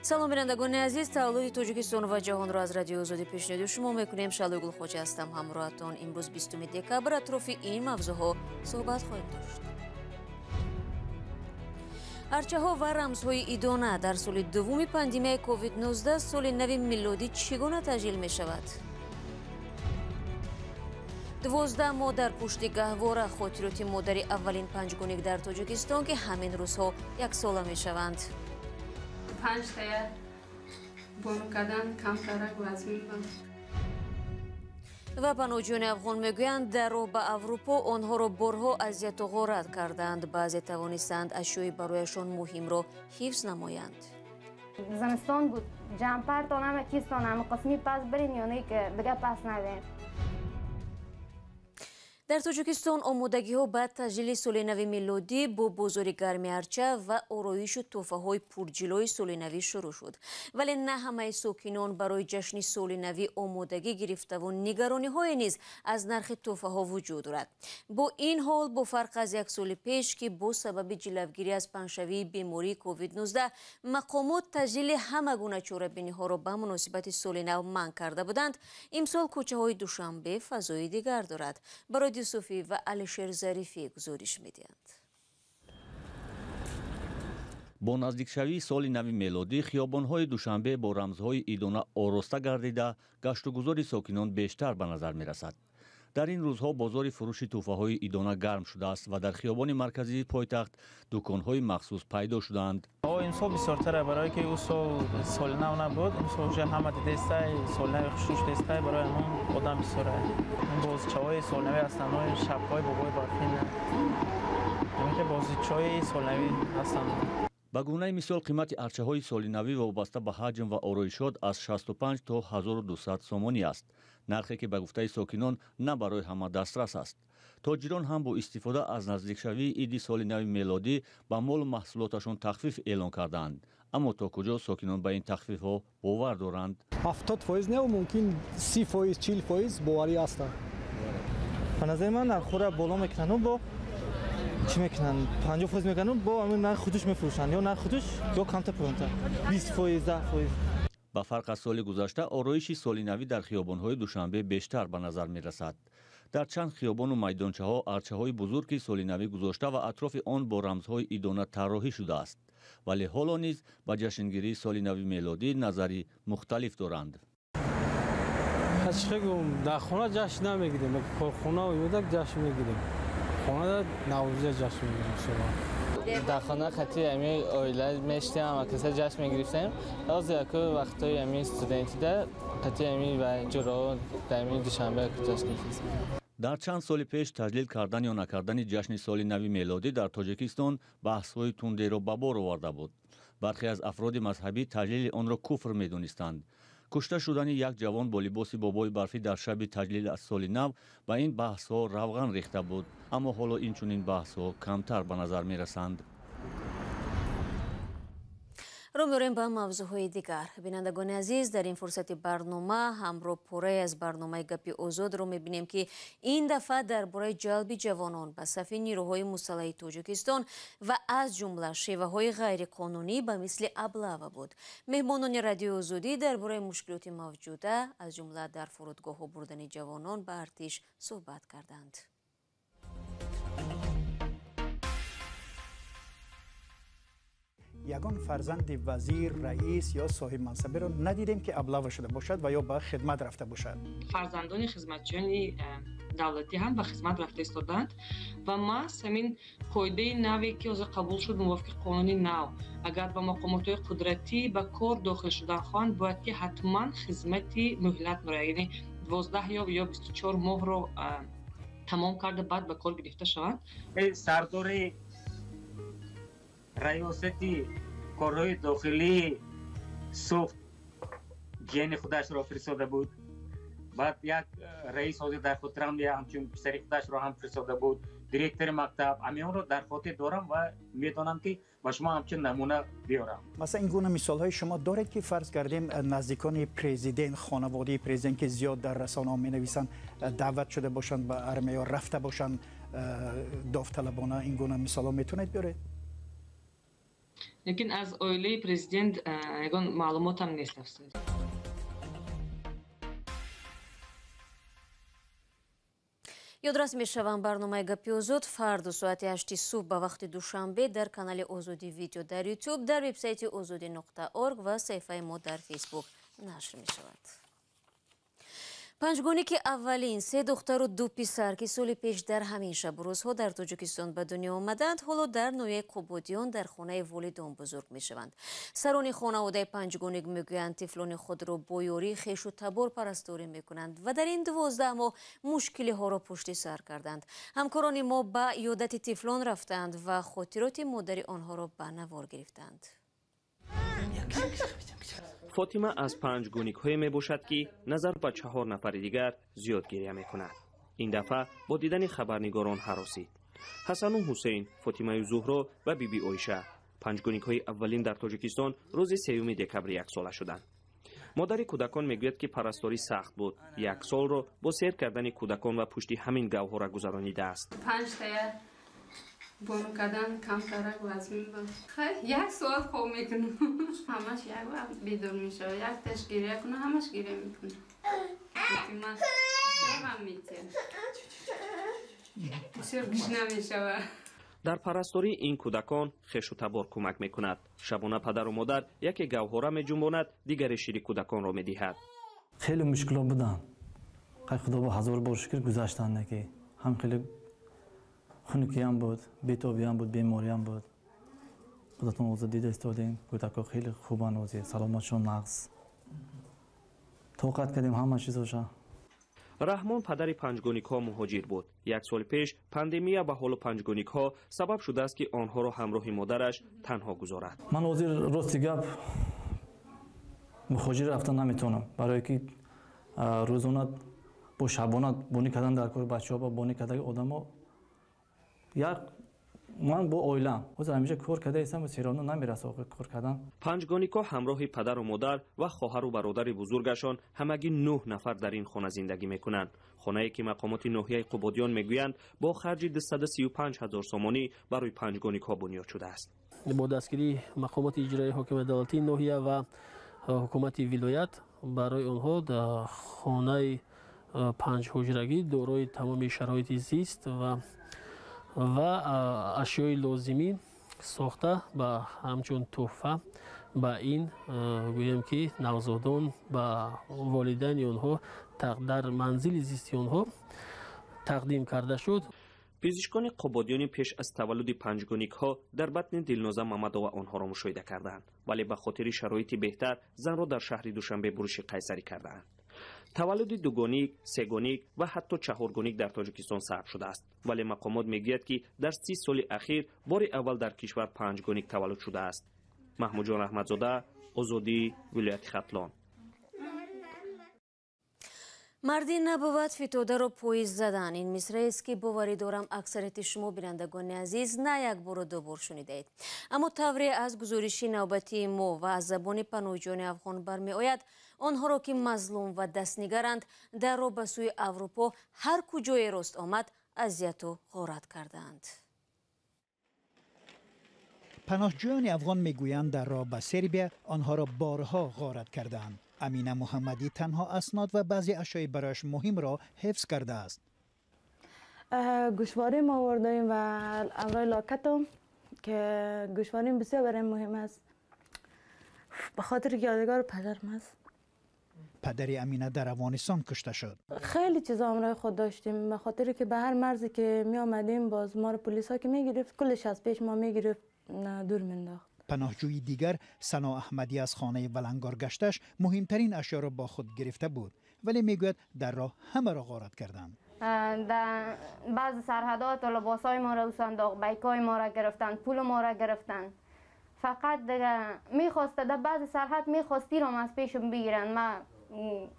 Салом бинандагони азиз, таваллуди Тоҷикистон ва ҷаҳонро аз Радиои Озодӣ пешниҳоди шумо мекунем. Шалои Гулхоҷа ҳастам ҳамроҳатон. Имрӯз 20 декабр атрофи ин мавзӯъҳо суҳбат хоҳем дошт. Арчаҳо ва рамзҳои идона дар соли дуввуми пандемияи COVID-19 соли нави милодӣ чӣ гуна таҷлил мешавад? 12 моҳ дар пушти гаҳвора, хотироти модари аввалин панҷгоник дар Тоҷикистон, ки ҳамин рӯзҳо яксола мешаванд. Панҷтая бонук кардан камтарак вазмин буд. Ва паноҳҷӯёни афғон мегӯянд, дар роҳ ба Аврупо онҳоро борҳо азияту ғорат карданд. Баъзе тавонистанд ашёи барояшон муҳимро ҳифз намоянд. Зимистон буд, ҷампартон ҳама чизтон ҳама қисми пас бирин ё не ки дига пас надем. Дар Тоҷикистон омодагиҳо ба таҷлили соли нави милодӣ бо бозори гарми арча ва ороишу тӯҳфаҳои пурҷилои соли навӣ шурӯъ шуд. Вале на ҳамаи сокинон барои ҷашни соли навӣ омодагӣ гирифтаву нигарониҳое низ аз нархи тӯҳфаҳо вуҷуд дорад. Бо ин ҳол, бо фарқ аз як соли пеш, ки бо сабаби ҷилавгирӣ аз паҳншавии бемории COVID-19 мақомот таҷлили ҳама гуна чорабиниҳоро ба муносибати соли нав манъ карда буданд, имсол кӯчаҳои Душанбе фазои дигар дорад. Барои Юсуфӣ ва Алишер Зарифӣ гузориш медиҳанд. Бо наздикшавии соли нави мелодӣ хиёбонҳои Душанбе бо рамзҳои идона ороста гардида, гаштугузори сокинон бештар ба назар мерасад. Дар ин рӯзҳо бозори фурӯши тӯҳфаҳои идона гарм шудааст ва дар хиёбони марказии пойтахт дуконҳои махсус пайдо шудаанд. Имсол бисёртара, барое ки ӯ сол соли нав набуд, имсол уже ҳама дидестай, соли нави хушрӯш дестай, барои ҳамон одам бисёра. Бозичаҳои солнавӣ ҳастанд, шабҳои бобои барфин, бозичаҳои солнавӣ ҳастанд. Ба гунаи мисол, қимати арчаҳои солинавӣ вобаста ба ҳаҷм ва ороишот аз 65 то 1200 сомонӣ аст. Нархе ки ба гуфтаи сокинон на барои ҳама дастрас аст. Тоҷирон ҳам бо истифода аз наздикшавии иди соли нави мелодӣ ба молу маҳсулоташон тахфиф эълон кардаанд. Аммо то куҷо сокинон ба ин тахфифҳо бовар доранд? 70% не, мумкин 30%, 40% боварӣ ҳастанд. Ба назари ман нархҳоро боло мекунанд, бо чӣ мекунанд? 50% мекунанд, бо ҳамин нарх худаш мефурӯшанд, ё нарх худаш ё камтар пуронтар, 20%, 10%. Ба фарқ аз соли гузашта, ороиши солинавӣ дар хиёбонҳои Душанбе бештар ба назар мерасад. Дар чанд хиёбону майдончаҳо арчаҳои бузурги солинавӣ гузошта ва атрофи он бо рамзҳои идона тарроҳӣ шудааст. Вале ҳоло низ ба ҷашнгирии соли нави мелодӣ назари мухталиф доранд. Дар хона ҷашн намегирем, корхона ҷашн мегирем. Хонада наврӯзия ҷашн мегирем. Дар хона хати ами оила мештем, ҳама каса ҷашн мегирифтем. Ҳозир яку вақтҳои ами студентида хати ами ва ҷуроҳо дар ами Душанбе ҷашн гирифтем. Дар чанд соли пеш таҷлил кардан ё накардани ҷашни соли нави мелодӣ дар Тоҷикистон баҳсҳои тундеро ба бор оварда буд. Бархе аз афроди мазҳабӣ таҷлили онро куфр медонистанд. Кушта шудани як ҷавон бо либоси бобои барфӣ дар шаби таҷлил аз соли нав ба ин баҳсҳо равған рехта буд. Аммо ҳоло инчунин баҳсҳо камтар ба назар мерасанд. Рӯ меорем ба мавзӯъҳои дигар. Бинандагони азиз, дар ин фурсати барнома ҳамроҳ пурае аз барномаи Гапи Озодро мебинем, ки ин дафъа дар бораи ҷалби ҷавонон ба сафи нирӯҳои мусаллаҳи Тоҷикистон ва аз ҷумла шеваҳои ғайриқонунӣ ба мисли аблава буд. Меҳмонони Радиои Озодӣ дар бораи мушкилоти мавҷуда, аз ҷумла дар фурудгоҳҳо бурдани ҷавонон ба артиш суҳбат карданд. Ягон фарзанди вазир, раис ё соҳибмансабиро надидем, ки аблава шуда бошад ва ё ба хидмат рафта бошад. Фарзандони хизматчиёни давлатӣ ҳам ба хизмат рафта истоданд ва маҳз ҳамин қоидаи наве, ки ҳозир қабул шуд, мувофиқи қонуни нав, агар ба мақомотҳои қудратӣ ба кор дохил шудан хоҳанд, бояд ки ҳатман хизмати муҳлат мурояд, яъне 12 ё 24 моҳро тамом карда баъд ба кор гирифта шаванд. Сардори раёсати корҳои дохилии Суғд ҷияни худашро фиристода буд. Баъд як раис ҳозир дар хотирам, ҳамчун писари худашро ҳам фиристода буд, директори мактаб. Ҳаминро дар хотир дорам ва медонам, ки ба шумо ҳамчун намуна биёрам. Масалан, ин гуна мисолҳои шумо доред, ки фарз кардем наздикони президент, хонаводаи президент, ки зиёд дар расонаҳо менависанд, даъват шуда бошанд ба армия ё рафта бошанд довталабона, ин гуна мисолҳо метавонед биёред? Лекин аз оилаи президент ягон маълумотам нест, афсӯс. Ёдрас мешавам, барномаи Гапи Озод фардо соати 8 субҳ ба вақти Душанбе дар канали Озодӣ Видео дар Ютуб, дар вебсайти озодӣ.орг ва саҳифаи мо дар Фейсбук нашр мешавад. Панҷгоне ки аввалин се духтару ду писар, ки соли пеш дар ҳамин шабу рӯзҳо дар Тоҷикистон ба дунё омаданд, ҳоло дар ноҳияи Қубодиён дар хонаи волидон бузург мешаванд. Сарони хонаводаи панҷгоник мегӯянд, тифлони худро бо ёрии хешу табор парасторӣ мекунанд ва дар ин 12 моҳ мушкилиҳоро пушти сар карданд. Ҳамкорони мо ба иёдати тифлон рафтанд ва хотироти модари онҳоро ба навор гирифтанд. Фотима аз панҷгоникҳое мебошад, ки назар ба 4 нафари дигар зиёд гиря мекунад. Ин дафъа бо дидани хабарнигорон ҳаросид. Ҳасану Ҳусейн, Фотимаю Зуҳро ва биби Оиша панҷгоникҳои аввалин дар Тоҷикистон рӯзи 3 декабри яксола шуданд. Модари кӯдакон мегӯяд, ки парасторӣ сахт буд. Як солро бо сер кардани кӯдакон ва пушти ҳамин гавҳора гузаронидааст. Панҷтая бону кардан камтарак вазмин буд. Як соат хоб мекунам. Ҳамаш як вақт бедор мешавад. Якташ гиря кунад, ҳамаш гиря мекунад. Фотима ҳам метиҳад. Бисёр гушна мешавад. Дар парастории ин кӯдакон хешу табор кӯмак мекунад. Шабона падару модар яке гавҳора меҷунбонад, дигаре шири кӯдаконро медиҳад. Хеле мушкилот буданд. Худо ба ҳазор бор шукр гузаштанд, ки ҳам хеле хунукиам буд, бетобиам буд, бемориам буд. Худатон озод дида истодем, кӯдакҳо хеле хубанд, озир саломатшон нағз. Тоқат кардем ҳама чизоша. Раҳмон падари панҷгоникҳо муҳоҷир буд. Як сол пеш пандемия ва ҳолу панҷгоникҳо сабаб шудааст, ки онҳоро ҳамроҳи модараш танҳо гузорад. Ман ҳозир рости гап муҳоҷир рафта наметавонам, барое ки рӯзона бо шабона бонӣ кардан дар кори бачаҳо ба бонӣ кардаги одамо як ман бо оилам ҳозир ҳамеша кор карда истам, серона намерасад охир кор кардан. Панҷгоникҳо ҳамроҳи падару модар ва хоҳару бародари бузургашон ҳамагӣ 9 нафар дар ин хона зиндагӣ мекунанд. Хонае ки мақомоти ноҳияи Қубодиён мегӯянд, бо харҷи 235 ҳазор сомонӣ барои панҷгоникҳо бунёд шудааст. Бо дастгирии мақомоти иҷроии ҳокимияти давлатии ноҳия ва ҳукумати вилоят барои онҳо хонаи панҷҳуҷрагӣ дорои тамоми шароити зист ва ашёи лозимӣ сохта ба ҳамчун тӯҳфа ба ин гӯем ки навзодон ба волидайни онҳо дар манзили зисти онҳо тақдим карда шуд. Пизишкони Қубодиёни пеш аз таваллуди панҷгоникҳо дар батни Дилноза Мамадова онҳоро мушоҳида карданд, вале ба хотири шароити беҳтар занро дар шаҳри Душанбе буриши қайсарӣ кардаанд. Таваллуди дугоник, сегоник ва ҳатто чаҳоргоник дар Тоҷикистон сабт шудааст, вале мақомот мегӯяд, ки дар 30 соли ахир бори аввал дар кишвар панҷгоник таваллуд шудааст. Маҳмудҷон Раҳматзода, Озодӣ, вилояти Хатлон. Марди набувад фитодаро поиз задан. Ин мисраест, ки боварӣ дорам аксарияти шумо, бинандагони азиз, на як бору ду бор шунидаед. Аммо тавре аз гузориши навбатии мо ва аз забони паноҳҷӯёни афғон бармеояд, онҳоро, ки мазлум ва дастнигаранд, дар роҳ ба сӯи Аврупо ҳар куҷое рост омад азияту ғорат кардаанд. Паноҳҷӯёни афғон мегӯянд, дар роҳ ба Сербия онҳоро борҳо ғорат кардаанд. Амина Муҳаммадӣ танҳо аснод ва баъзе ашёи барояш муҳимро ҳифз кардааст. گوشواره ما آوردیم و امرای لاکتم که گوشواریم بسیار برایم مهم است، به خاطر یادگار پدرم است. پدر امینه در افغانستان کشته شد. خیلی چیزا همراه خود داشتیم، به خاطر که به هر مرزی که می آمدیم باز ما رو پلیس ها که می گرفت کلش از پیش ما می گرفت دور مینداخت. پناهجوی دیگر سنا احمدی از خانه ولنگار گشتش مهمترین اشیا را با خود گرفته بود، ولی میگوید در راه همه را غارت کردند. در بعض سرحدات و لباسای ما را صندوق بیکای ما را گرفتن، پول ما را گرفتن. فقط دیگه میخواست در بعض سرحد میخواستی را از پیشم بگیرن. ما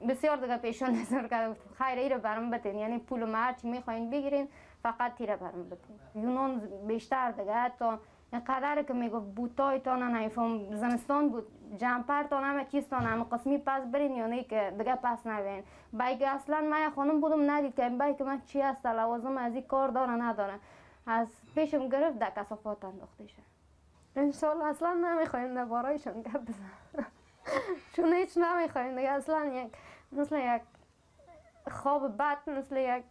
بسیار دیگه پیشون نظر کردم، خیر ای رو برام بتین، یعنی پول ما هرچی میخواین بگیرین فقط تیره برام بتین. یونان بیشتر دیگه حتی اینقدر که میگفت بوتایتان نمیفهم، زمستان بود، جمپرتان همه چیزتان همه قسمی پس برین یا نه که دیگه پس نبین. بایک اصلا من خانم بودم ندید که این بایک من چی هست، لوازم از این کار داره نداره، از پیشم گرفت در کثافات انداخته شد. انشالله اصلا نمیخوایم درباره‌شون گپ بزنم، چون هیچ نمیخوایم دیگه. اصلا یک مثل یک خواب بد، مثل یک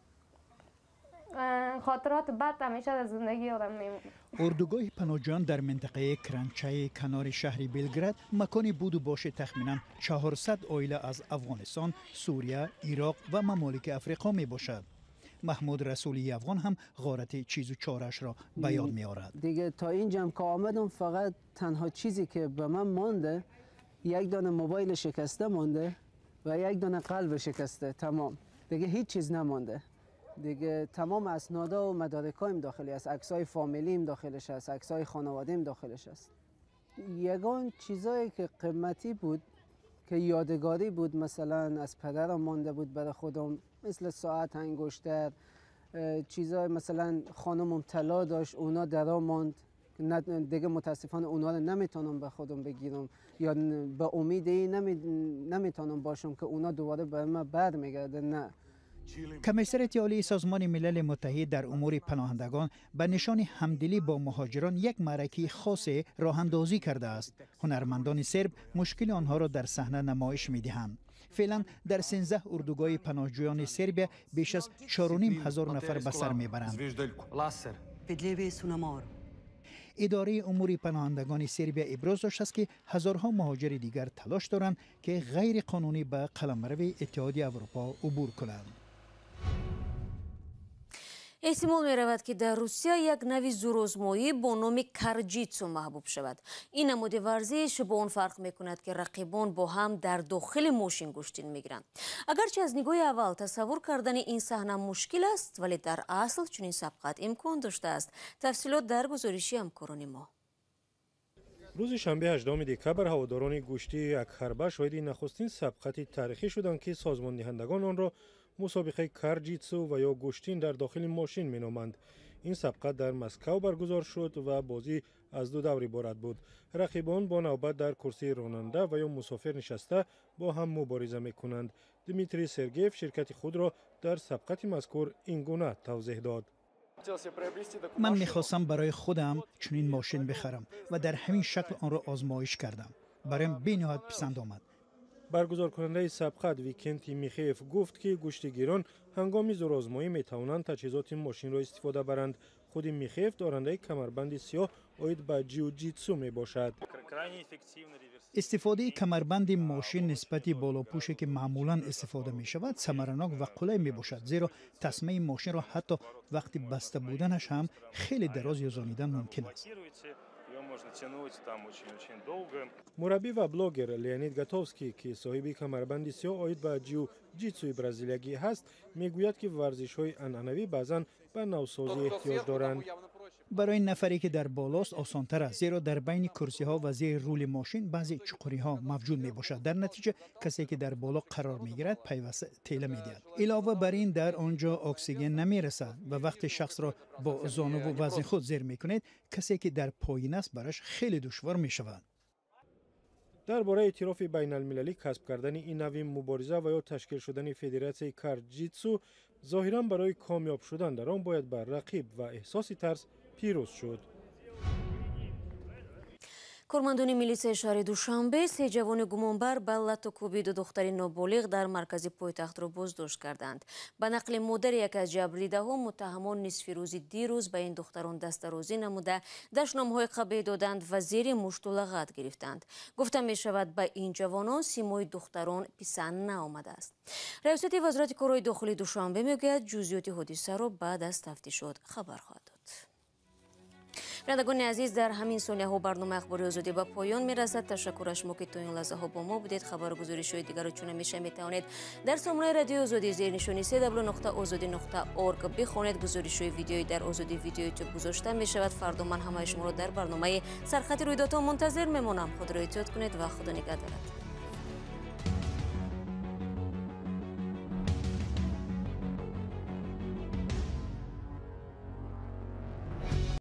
خاطرات بد همیشه در زندگی آدم میمونه. اردوگاه پناهجویان در منطقه کرنچه کنار شهر بلگراد مکان بود و باش تخمینا 400 عائله از افغانستان، سوریه، عراق و ممالک افریقا می باشد. محمود رسولی افغان هم غارت چیز و چارش را به یاد می آورد. دیگه تا اینجا که آمدم فقط تنها چیزی که به من مانده یک دانه موبایل شکسته مانده و یک دانه قلب شکسته، تمام. دیگه هیچ چیز نمانده. دیگه تمام اسنادا و مدارکایم داخلی است، عکسای فامیلیم داخلش است، عکسای خانواده‌ام داخلش است. یگان چیزایی که قیمتی بود که یادگاری بود، مثلا از پدرم مانده بود برای خودم، مثل ساعت، انگشتر، چیزای مثلا خانمم طلا داشت، اونا درا ماند. دیگه متاسفانه اونا رو نمیتونم به خودم بگیرم یا به امید نمیتونم باشم که اونا دوباره به من برمیگرده. نه. کمیساریت عالی سازمان ملل متحد در امور پناهندگان به نشان همدلی با مهاجران یک معرکه خاص راه اندازی کرده است. هنرمندان سرب مشکل آنها را در صحنه نمایش می‌دهند. فعلا در 13 اردوگاه پناهجویان سربیا بیش از 4,500 نفر به سر میبرند. اداره امور پناهندگان سربیا ابراز داشت است که هزارها مهاجر دیگر تلاش دارند که غیر قانونی به قلمرو اتحادیه اروپا عبور کنند. احتمال می رود که در روسیه یک نوع زورآزمایی با نام карҷитсу маҳбуб шавад. Ин намуди варзиш бо он фарқ мекунад, ки рақибон бо ҳам дар дохили мошин гӯштин мегиранд. Агарчи аз нигоҳи аввал тасаввур кардани ин саҳна мушкил аст, вале дар асл чунин сабқат имкон доштааст. Тафсилот дар гузориши ҳамкорони мо. Рӯзи шанбе 18 декабр ҳаводорони гӯштии якҳарба шоҳиди нахустин сабқати таърихӣ шуданд, ки созмондиҳандагон онро мусобиқаи карҷитсу ва ё гӯштин дар дохили мошин меноманд. Ин сабқат дар Москав баргузор шуд ва бозӣ аз ду давр иборат буд. Рақибон бо навбат дар курсии ронанда ва ё мусофир нишаста бо ҳам мубориза мекунанд. Дмитрий Сергеев ширкати худро дар сабқати мазкур ин гуна тавзеҳ дод. Ман мехостам барои худам чунин мошин бихарам ва дар ҳамин шакл онро озмоиш кардам. Бароям бениҳоят писанд омад. Баргузоркунандаи сабқат Викенти Михеев гуфт, ки гӯштигирон ҳангоми зӯрозмоӣ метавонанд таҷҳизоти мошинро истифода баранд. Худи Михеев дорандаи камарбанди сиёҳ оид ба ҷиу-ҷитсу мебошад. Истифодаи камарбанди мошин нисбати болопӯше ки маъмулан истифода мешавад самаранок ва қулай мебошад, зеро тасмаи мошинро ҳатто вақти баста буданаш ҳам хеле дароз юзонидан мумкин аст. Мураббӣ ва блогер Леонид Готовский, ки соҳиби камарбанди сиёҳ оид ба ҷиу-ҷитсуи бразилиягӣ ҳаст, мегӯяд, ки варзишҳои анъанавӣ баъзан ба навсозӣ эҳтиёҷ доранд. Барои нафаре ки дар болост осонтар аст, зеро дар байни курсиҳо ва зери рули мошин баъзе чуқуриҳо мавҷуд мебошад. Дар натиҷа касе ки дар боло қарор мегирад пайваста тела медиҳад. Илова бар ин дар он ҷо оксиген намерасад ва вақте шахсро бо зонуву вазни худ зер мекунед, касе ки дар поин аст бараш хеле душвор мешавад. Дар бораи эътирофи байналмилалӣ касб кардани ин нави мубориза ва ё ташкил шудани федератсияи карҷитсу зоҳиран барои комёб шудан дар он бояд бар рақиб ва эҳсоси тарс пирӯз шуд. Кормандони милитсияи шаҳри Душанбе се ҷавони гумонбар ба лату кӯби ду духтари ноболиғ дар маркази пойтахтро боздошт карданд. Ба нақли модари яке аз ҷабрдидаҳо, муттаҳамон нисфи рӯзи дирӯз ба ин духтарон дастдарозӣ намуда, дашномҳои қабеҳ доданд ва зери мушту лағат гирифтанд. Гуфта мешавад, ба ин ҷавонон симои духтарон писанд наомадааст. Раёсати вазорати корҳои дохилии Душанбе мегӯяд, ҷузъиёти ҳодисаро баъд аз тафтишот хабар хоҳад дод. Бинандагони азиз, дар ҳамин сонияҳо барномаи Ахбори Озодӣ ба поён мерасад. Ташаккур аз шумо, ки то ин лаҳзаҳо бо мо будед. Хабару гузоришҳои дигарро чун ҳамеша метавонед дар сомонаи Радиои Озодӣ зери нишони cw.ozodi.org бихонед. Гузоришҳои видеоӣ дар Озодӣ видео ютуб гузошта мешавад. Фардо ман ҳамаи шуморо дар барномаи Сархати рӯйдодҳо мунтазир мемонам. Худро эҳтиёт кунед ва Худо нигаҳдорад.